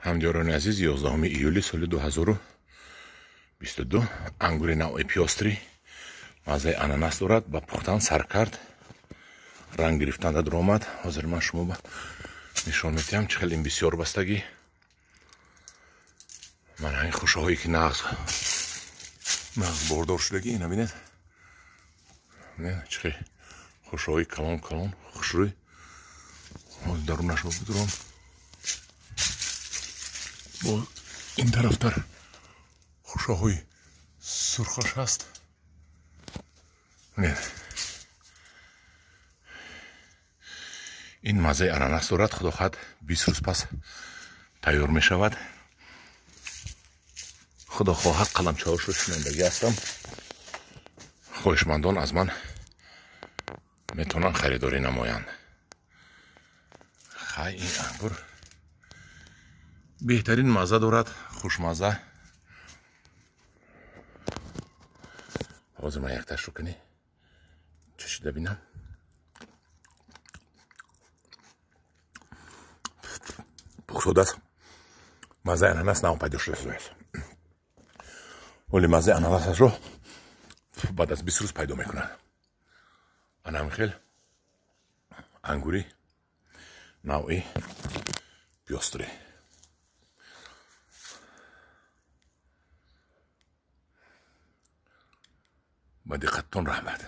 Ҳамдиёрони азиз, 11 июли соли 2022 ангури навъи пёстрый маззаи ананас дорад, ба пухтан сар кард, ранг гирифтан даромад. Ҳозир ман шумо ба нишон медиҳам, чӣ хел ин бисёр бастагӣ. Ман ҳамин хушаҳое ки нағз нағз бордор шудагӣ, ина бинед, чӣ хел хушаҳои калон калон хушрӯй. Ҳозир дарунашро бидурам. Бо ин тарафтар хушаҳои сурхаш ҳаст. Ин маззаи ананас дорад. Худо хоҳад, 20 рӯз пас тайёр мешавад. Худо хоҳад, қаламчаҳошро шинондагӣ ҳастам. Хоҳишмандон аз ман метавонанд харидорӣ намоянд. Хай, ин ангур беҳтарин мазза дорад, хушмазза. Ҳозир ман якташро кунӣ чашида бинам. Пухтодааст, маззаи ананас нав пайдо шудааст. Вале маззаи ананасашро баъд аз 20 рӯз пайдо мекунад. Ана ҳамин хел ангури навъи пёстрый. Ба диққаттон раҳмат.